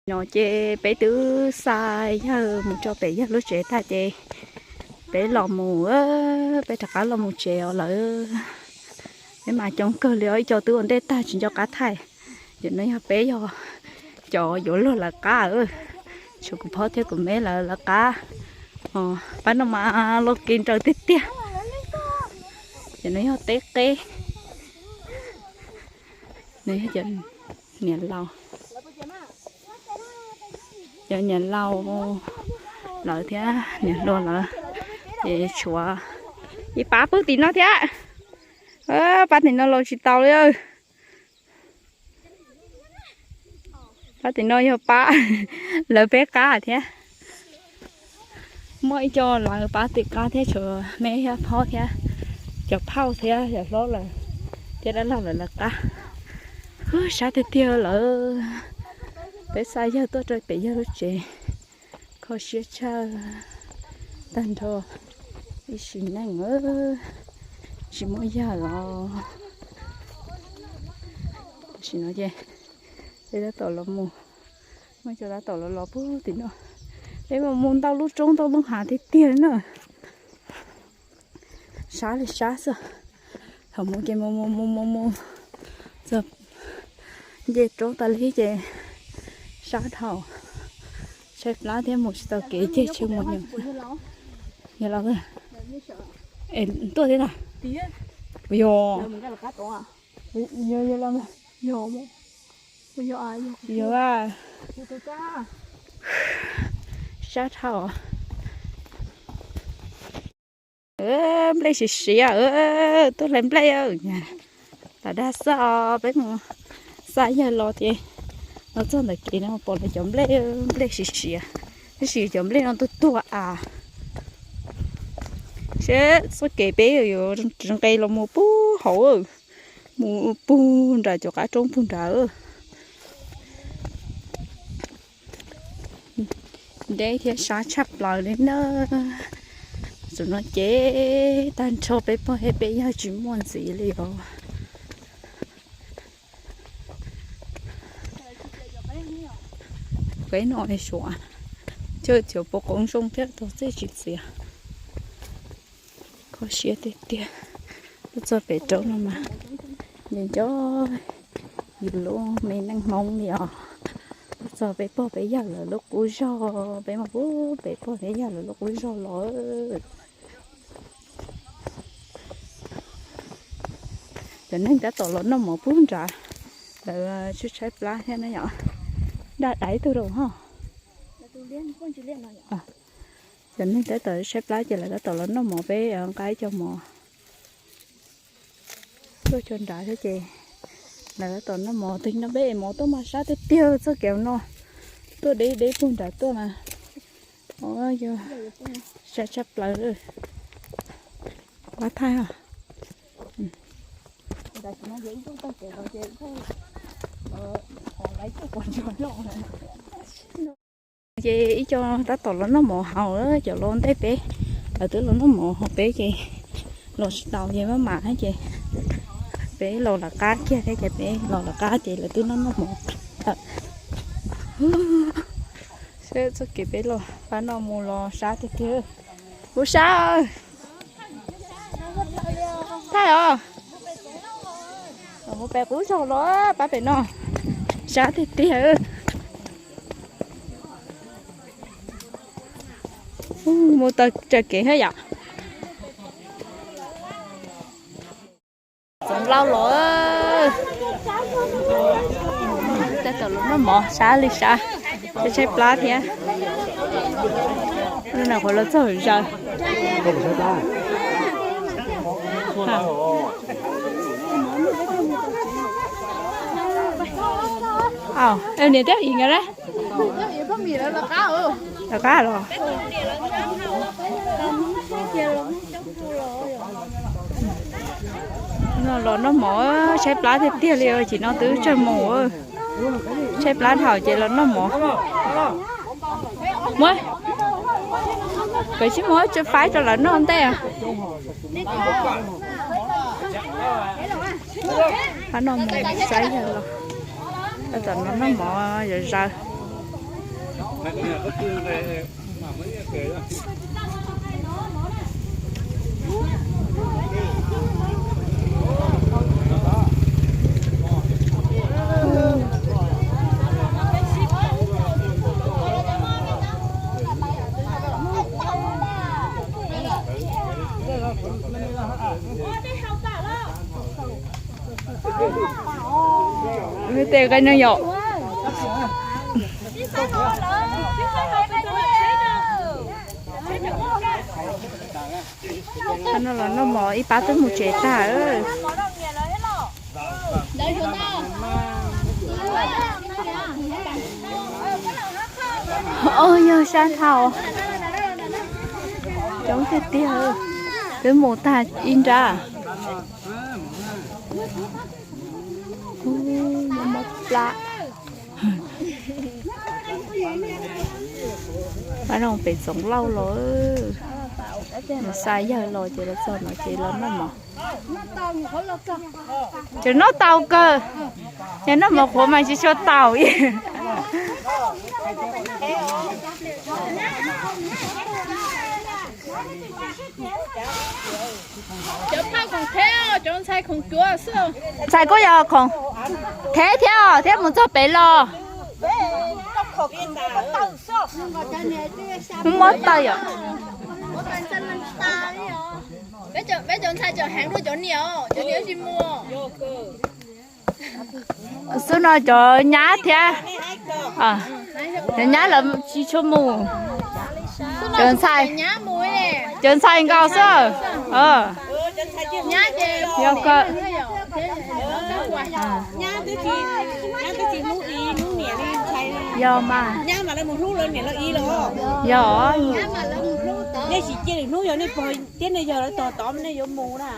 No ces peb twb xa yawg mus rau pem yawg lub tsev tag ces peb los mus, peb rov qab los mus tsev os lawm. Peb mas coob kawg li os, ib co twb ua ntej tag tsis nco qab thaij. Yog no yog peb yog cov yuav luag lawv qab, tshuav kuv phob thiab kuv me lawv lawv qab. Pab no mas los kev nraws tiag tiag. Ces no yog teb qeb, niam laus, cov niam laus lawv thiab niam hluas lawv, ces tshuav ib pab pw tim no thiab. Pab tim no los tsis tau li. Pab tim no yog pab lawv peb qab thiab. Muaj ib co lawv pab tim qab thiab, tshuav me thiab phob thiab cov phauj thiab cov hlob lawv thiab dab laug lawv lawv qab. Sab tiag tiag lawm. Peb xa yawg tuaj rau pem yawg lub tsev, kho siab tshaj tag nrho ib sim neej, tsis muaj yawg los. Tam sim no ces peb tab tom los mus, muaj cov tab tom los los puag tim no. Peb mus mus ntau lub roob ntau lub hav tiag tiag na. Sab li sab xwb. Thaum mus ces mus mus mus mus mus txog nce roob tas li ces sab dhau, tshaib plab thiab mus tsis tau kev ces tsheb mus. Yog los, tuaj thiab na. Yog, yog, yog los, yog, yog, sab dhau. Nplej siav siav, tuaj hlais nplej. Lam dag xwb os, peb mus xa yawg los ces los txog ntawm kev no pom lawv cov nplej, nplej siav siav, tab sis cov nplej no tuag tuag av. Seb txoj kev peb yuav nqes los mus puag hauv, mus puag nram cov qab roob puag nrad. Deb thiab sab tshaj plaws li na. Tam no ces tag nrho peb pog thiab peb yawg tsis muaj ntxiv li os. Peb no suav, coj cov pov qoov zoo thiab tau txij tsis txias. Kho siab tiag tiag. Tuaj txog pem roob no mas nco nco yus lub me neej Hmoob li os. Tuaj txog peb pog peb yawg lawv lub qub zog, peb mus pub peb pog peb yawg lawv lub qub zog los. Cov neeg tab tom los noj mov pub nrad, lawv tshaib tshaib plab thiab na yom. Daj dais tug rau ho. Cov neeg tab tom tshaib plab ces lawv tab tom los noj mov, peb nqa ib co mov tuaj tso nrad thiab ces lawv tab tom noj mov. Tig no peb es mov tuaj mas sab tiag tiag txoj kev no, tuaj deb deb puag nrad tuaj mas, o, yog sab tshaj plaws. Qab thaij os. Ces ib co tab tom los noj mov haus, cov los ntej peb, lawv twb los noj mov haus peb ces los tsis tau ces maj mam ces peb los lawv qab kiag thiab ces peb los lawv qab ces lawv twb noj noj mov. Seb txoj kev peb los pab no mus los sab tiag tiag. Kuv sab. Thaij os. Mus pem qub zog los pab pem no. Sab tiag tiag. Mus taws raws kev thiab yom. Txoov Lauj los, tab tom los noj mov sab li sab, tshaib tshaib plab thiab. Lub no qhuav los txog zaws. Niam thiab yim nkawd na. Lawv qab los. No los noj mov tshaib plab tiag tiag li, tam sim no twb tsawg moos, tshaib plab dhau ces los noj mov. Muab, kawm tsib moos faib rau lawv noj ntej. Pab noj mov saib yawg los, tab tom noj mov zaws zaws. Nws tes qe neeg yom. Qhov no los noj mov ib pab twb mus tsev tag. Os, yog sab dhau. Coob tiag tiag, twb mus tag ib nrab. Mob plab. Pab no pem Txoov Lauj los, nws xa yawg los ces los txog no ces los noj mov. Ces noj tau kawg, yog noj mov qhuav mas tsis tshua taus. Cov phauj khoom thev, cov ntxhais khoom cuav xwb. Ntxhais kuj yog khoom thev thiab, thiab mus txog pem los. Muab tawm yom. Peb cov ntxhais tseem heev dua cov niam, cov niam tsis mus. Xub no cov nyab thiab, cov nyab lawv tsis tshua mus. Cov ntxhais, cov ntxhais nkaus xwb. Yog kawg. Yog mas. Yog. Nej tsis cia lwm hnub yog nej pog thiab nej yawg lawv tos tod nej yuav mus na.